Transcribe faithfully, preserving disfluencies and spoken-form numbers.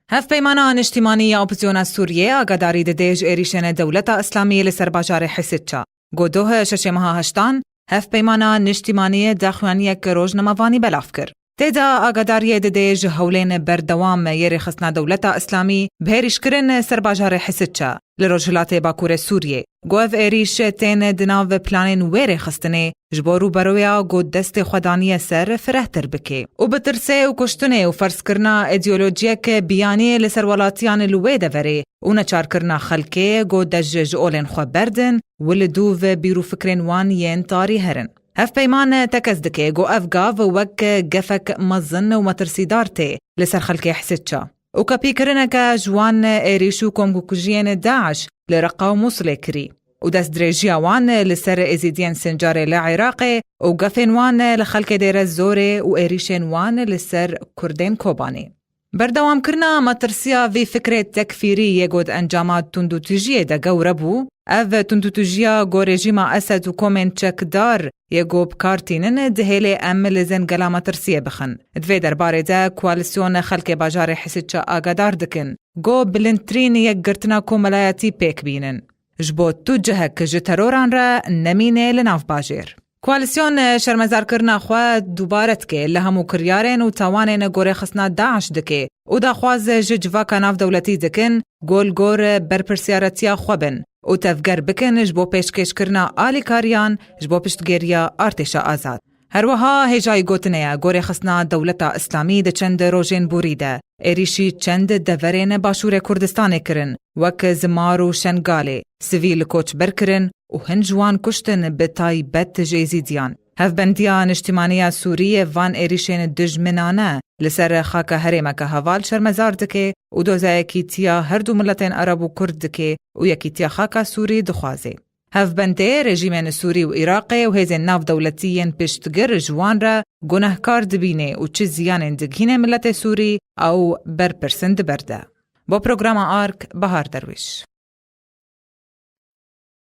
Hevpeymana Niştimanî ya Opozîsyona Sûriyê agadarî dide ji êrîşên Dewleta Îslamî li ser bajarê Hisitça. Got doh şeşê meha heştan, Hevpeymana Niştimanî daxuyaniyek rojnamevanî belav kir. Tê de agadariyê dide ji hewlên berdewam yê rêxistina Dewleta Îslamî bi hêrîşkirin ser bajarê Hisitça li rojhilatê Bakurê Sûriyê. Got ev êrîş tên di nav planên wê rêxistinê ji bo rûberoya ku destê xwe daniye ser firehtir bike û bi tirsê û kuştinê û ferzkirina îdeolojiyek biyanî li ser welatiyan li wê deverê û neçarkirina xelkê ku dest ji olên xwe berdin û li dû ve bîr û fikrên wan yên tarî herin. Hevpeyman tekez dike ku ev gav wek gefek mezin û metirsîdar tê li ser xelkê Hisitça û kepîkirineke ji wan êrîş û komkujiyên DAIŞ li Reqa û Mûsilê kirî û destdirêjiya wan li ser Êzîdiyên Sincarê li Iraqê û gefên wan li xelkê Dêre Zorê û êrîşên wan li ser Kurdên Kobanê. Berdewamkirina metirsiya vî fikrê tekfîrî yê got encama tundûtijiyê de gewre bû. Ev tundûtijiya ku rejîma Esed û komên çekdar yê ku bi kar tînin, dihêlê em li zengela metirsiyê bixin. Di vê derbarê de koalîsyon xelkê bajarê Hisitça agadar dikin ku bilindtirîn yekgirtina komelayetî pêk bînin. Ji bo tu cihek ji teroran re nemîne li nav bajêr. Koalîsyon şermezarkirina xwe dubare dike li hemû kiryarên û tawanên ku rêxistina DAIŞ dike û daxwaz ji civaka navdewletî dikin ku li gor berpirsiyaretiya xwe bin û tevger bikin ji bo pêşkêşkirina alîkariyan ji bo piştgiriya artêşa azad. Her wiha hêjayî gotinê ye ku rêxistina Dewleta Îslamî di çend rojên borî de êrîşî çend deverên Başûrê Kurdistanê kirin, wek Zimar û Şengalê, sivîl koçber kirin û hin ji wan kuştin, bi taybet ji Êzîdiyan. Hevbendiya Niştimanî ya Sûriyê van êrîşên dijminane li ser xaka herêmeke heval şermezar dike û doza yekîtiya her du miletên Ereb û Kurd dike û yekîtiya xaka Sûrî dixwaze. Hevbendê rejîmên Sûrî û Iraqê û hêzên navdewletî yên piştgir ji wan re gunehkar dibîne û çi ziyanên digihîne miletê Sûrî, ew berpirs in di ber de. Bo programa Ark, Bahar Derwîş.